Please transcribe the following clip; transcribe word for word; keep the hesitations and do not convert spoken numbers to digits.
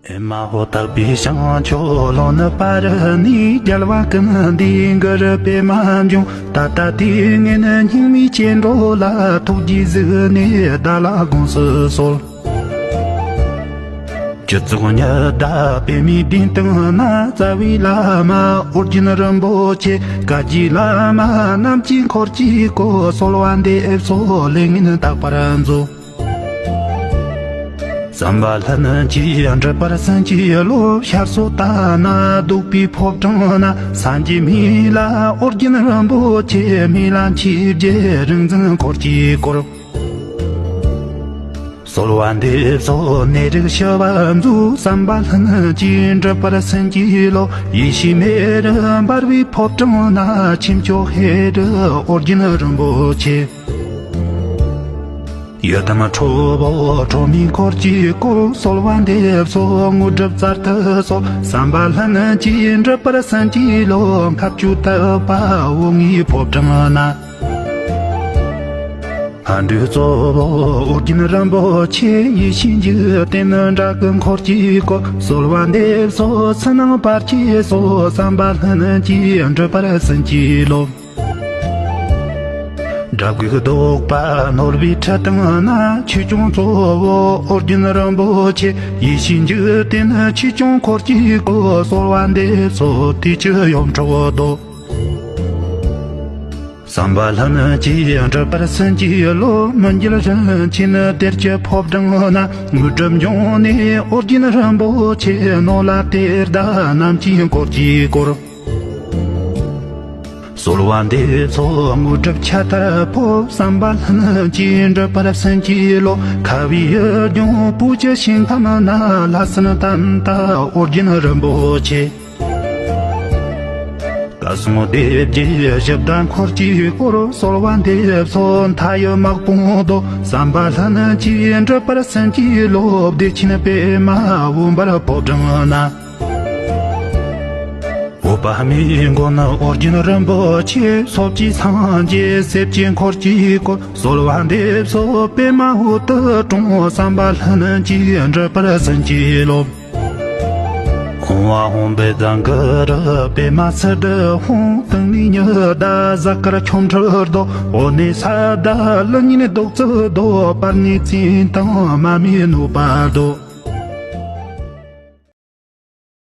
ཨེ་མ་ཧོ། དག་པའི་བྱང་ཕྱོགས་ལོ་ནི་པ་རི་ནས། རྒྱལ་བ་ཀུན་འདུས་གུ་རུ་པདྨ་འབྱུང་། ད་ལྟ་དུས་ངན་སྙིགས་མའི་སྐྱེ་འགྲོ་ལ། ཐུགས་རྗེས་གཟིགས་ནས་བདག་ལ་དགོངས་སུ་གསོལ། སྤྱི་གཙུག་ཉི་ཟླ་པདྨའི་གདན་སྟེང་ན། རྩ་བའི་བླ་མ་ཨོ་རྒྱན་རིན་པོ་ཆེ། བཀའ་བརྒྱུད་བླ་མ་རྣམས་ཀྱི་འཁོར་གྱིས་བསྐོར། གསོལ་བ་འདེབས་སོ་ལས་ངན་དག་པར་མཛོད། བསམ་པ་ལྷུན་གྱིས་འགྲུབ་པར་བྱིན་གྱིས་རློབས། ཤར་སོགས་ལྟ་ན་བདུག་པའི་ཕོ་བྲང་ན། སངས་རྒྱས་སྨན་བླ་ཨོ་རྒྱན་རིན་པོ་ཆེ། སྨན་བླ་མཆེད་བརྒྱད་རིག་འཛིན་འཁོར་གྱིས་བསྐོར། གསོལ་བ་འདེབས་སོ་ནད་རིགས་ཞི་བར་མཛོད། བསམ་པ་ལྷུན་གྱིས་འགྲུབ་པར་བྱིན་གྱིས་རློབས། ཡེ་ཤེས་མེ་རུ་འབར་བའི་ཕོ་བྲང་ན། ཆེམ་ཆོག་ཧེ་རུ་ཨོ་རྒྱན་རིན་པོ་ཆེ། ཡི་དམ་ཁྲོ་བོ་ཁྲོ་མོའི་འཁོར་གྱིས་བསྐོར། གསོལ་བ་འདེབས་སོ་དངོས་གྲུབ་སྩལ་དུ་གསོལ། བསམ་པ་ལྷུན་གྱིས་འགྲུབ་པར་བྱིན་གྱིས་རློབས། མཁའ་སྤྱོད་དག་པ་འོད་ལྔའི་ཕོ་བྲང་ན། མཁའ་འགྲོའི་གཙོ་བོ་ཨོ་རྒྱན་རིན་པོ་ཆེ། ཡེ་ཤེས་འཇིག་རྟེན་དགྲ་ཀུན་འཁོར་གྱིས་བསྐོར། གསོལ་བ་འདེབས་སོ་ཕྱི་ནང་བར་ཆད་སོལ། བསམ་པ་ལྷུན་གྱིས་འགྲུབ་པར་བྱིན་གྱིས་རློབས། དགྲ་བགེགས་བཟློག་པ་ནོར་བུའི་ཁྲི་སྟེང་ན། ཆོས་སྐྱོང་གཙོ་བོ་ཨོ་རྒྱན་རིན་པོ་ཆེ། ཡེ་ཤེས་འཇིག་རྟེན་ཆོས་སྐྱོང་འཁོར་གྱིས་བསྐོར། གསོལ་བ་འདེབས་སོ་དུས་ཀྱི་ཡོངས་གྲོལ་བཟློག། བསམ་པ་ལྷུན་གྱིས་འགྲུབ་པར་བྱིན་གྱིས་རློབས། མི་འགྱུར་རིན་ཆེན་གཏེར་གྱི་ཕོ་བྲང་ན། དངོས་གྲུབ་འབྱུང་གནས་ཨོ་རྒྱན་རིན་པོ་ཆེ། ནོར་ལྷ་གཏེར་བདག་རྣམས་ཀྱི་འཁོར་གྱིས་བསྐོར། གསོལ་བ་འདེབས་སོ་དངོས་གྲུབ་ཁྱད་དུ་འཕགས། བསམ་པ་ལྷུན་གྱིས་འགྲུབ་པར་བྱིན་གྱིས་རློབས། ཁ་བའི་ཡུལ་ལྗོངས་བོད་ཀྱི་ཞིང་ཁམས་ན། ལྷ་སྲིན་དམ་དང་ཨོ་རྒྱན་རིན་པོ་ཆེ། བསྐལ་གསུམ་སྡེ་བརྒྱད་གཞི་བདག་འཁོར་གྱིས་བསྐོར། གསོལ་བ་འདེབས་སོ་མཐའ་ཡས་དམག་དཔུང་བཟློག། བསམ་པ་ལྷུན་གྱིས་འགྲུབ་པར་བྱིན་གྱིས་རློབས། བདེ་ཆེན་པདྨ་འོད་འབར་ཕོ་བྲང་ན། འོད་དཔག་མེད་མགོན་ཨོ་རྒྱན་རིན་པོ་ཆེ། སོགས་ཀྱི་སངས་རྒྱས་སྲས་ཀྱི་འཁོར་གྱིས་བསྐོར། གསོལ་བ་འདེབས་སོ་པདྨ་འོད་དུ་ཀྲུང་། བསམ་པ་ལྷུན་གྱིས་འགྲུབ་པར་བྱིན་གྱིས་རློབས། ཧཱུྃ་ཧཱུྃ་བཛྲ་གུ་རུ་པདྨ་སིདྡྷི་ཧཱུྃ། སྟེང་ནས་ཉི་ཟླ་གཟའ་སྐར་ཁྱོད་འཁྲུལ་བཟློག། འོག་ནས་ས་བདག་ཀླུ་གཉན་བཟློག་ཚུལ་བཟློག། བར་ནས་བཙན་དང་མ་སྨད་གནོད་པ་བཟློག།